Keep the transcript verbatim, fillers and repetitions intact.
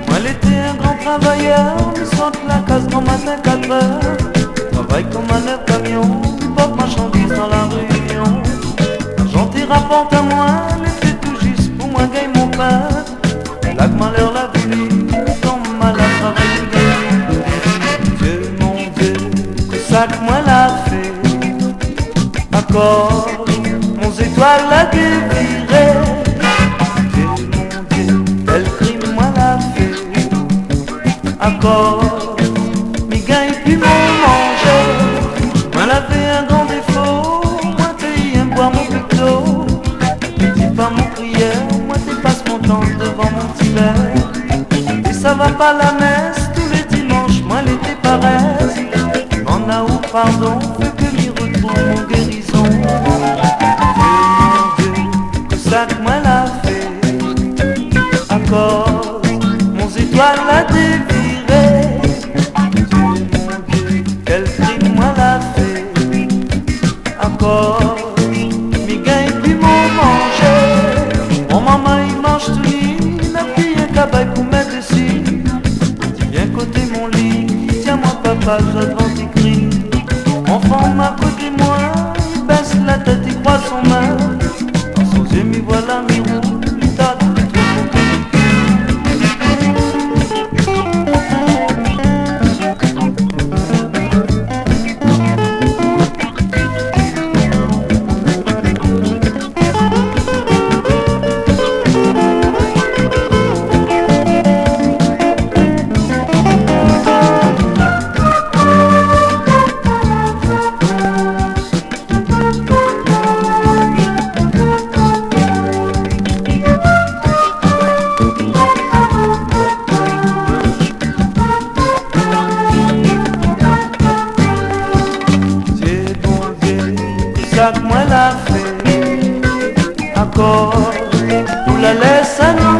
Moin lété in gran travayèr, mi sort la kaz gran matin katrèr. Travay konm manèv kamion, mi port marsandiz dan La Rényon. Larzan té raport amoin, lété tou zis pou moin gingn mon pin. Mé la malèr la vouli, mi tonm malad, travay mi gingn pi. Dié, mon Dié, kosa k moin la fé ? Akoz mon zétoil la déviré. Dié, mon Dié, kèl krim moin la fé ? Akoz mi gingn pi mon manzé ? Moin lavé in gran défo, moin té i yèm boir mon pekto. Di pa mon priyèr, moin té pas mon tan dovan mon ti vèr. É sa va pa la mès tou lé dimansh, moin lété parèz. Domann aou pardon, fé ke mi rotrouv mon gérizon. Dié, mon Dié, kosa k moin la fé ? Akoz mon zétoil la déviré. Dié, mon Dié, kèl krim moin la fé ? Akoz mi gingn pi mon manzé. Mon momon i manz tou ni, na pi in kabay pou mèt dési. Li vien koté mon li, i di amoin papa, zot van ti kri. Mon fanm akoté moin, i bès la tèt, i kroiz son min. Dan son zié mi voi la mi rouz, li tap, li trouv mon kèr. Dié, Bondié, kosa k moin la fé ankor pou la lès anou